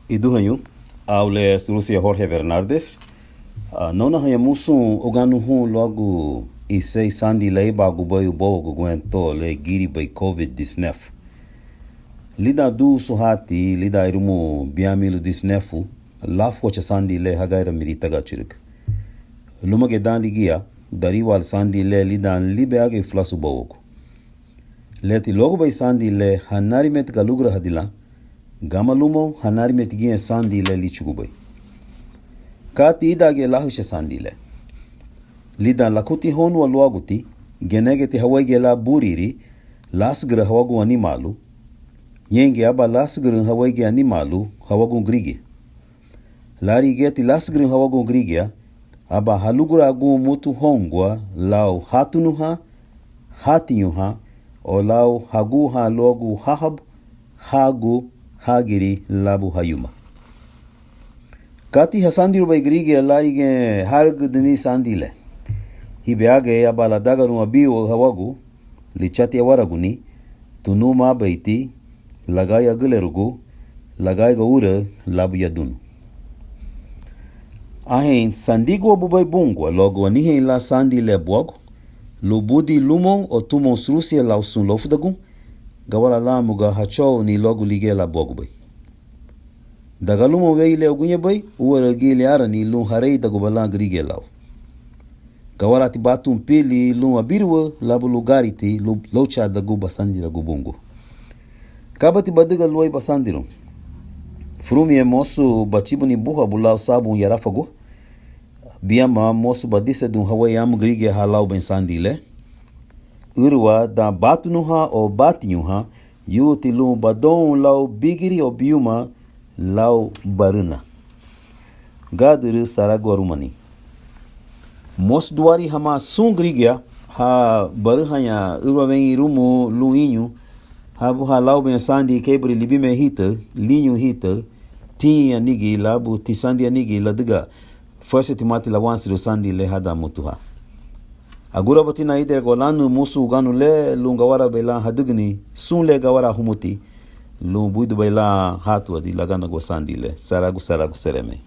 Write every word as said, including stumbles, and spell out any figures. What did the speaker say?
Iduheñu, au le Surusia Jorge Bernardes. Ah, nóunahaña musun uganu hun luagu iseri sandi le éibaagubei ubouagu guentó le gíribei COVID diecinueve. Lidan duusu hati, lidan irumu biama milu diecinueve, láfuacha sandi le hagaira miri taga chürüga. Lúmagiñe dan ligía, dariwaali sandi le lidan libehagei fulasu ubouagu. Leti luagubei sandi le hanarimeti galugurahadi lan, gama lumoun hanarimeti giñe sandi le líchugubei. Kati ídangiñe láhücha sandi le? Lidan lakutihóuniwa luaguti, genegeti haweigiñe lan búriri, lásügüra hawagun animaalu, ñéingiñe aba lásügürün haweigiñe animaalu hawagun gürigia. Lárigiñeti lásügürün hawagun gürigia, aba haluguraagun mutu houngua lau hátunuhan, hátiñuhan, o lau haguhan luagu háhabu, hagu, hágiri, labu hayuma. Kati hasandirubei gürigia lárigiñe hárügüdüni sandi le? Híbe agei aba ladagarun abiruaü hawagu, lichati awaraguni, tunuma abeiti, lagaya agülerugu, lagaiga uraü, labu yadunu. Anhein sandiguabubei bungua luagu anihein lan sandi le buagu, lun budin lumoun o tumoun surusia lau sun lóufudagun, gawara láamuga hachouruni luagu ligía lan buagubei. Daga lumoun weyu le uguñebei, úaraügili árani lun hareidaguba lan gürigia lau. Gawaraati batun pili lun abiruaü labu lun gáriti lun lóuchadagun basandiragun bungua. Kabati badüga luéi basandirun? Furumiñe, mosu bachibuni búhabu lau sábun yarafagua. Biama, mosu badisedun hawéi amu gürigia ha láubaña sandi le. Ürüwa, dan bátunuhan o bátiñuhan, yuuti lun badoun lau bígiri o biuma lau barüna. Gádürü saragu arumani. Mosu duari hamá sun gürigia ha barühaña ürüwa wein irumu lun iñu, habu ha láubaña sandi kei buri libime hitaü, liñu hitaü, tin anigi labu ti sandi anigi ladüga fuesetimati lawansirun sandi le hadan mutu ha. Agurabatina íderagua lanü musu uganu le lun gawarabei lan hadügüni sun le gawara humuti lun buidubei lan hátuadi laganagua sandi le. Saragu, saragu seremei.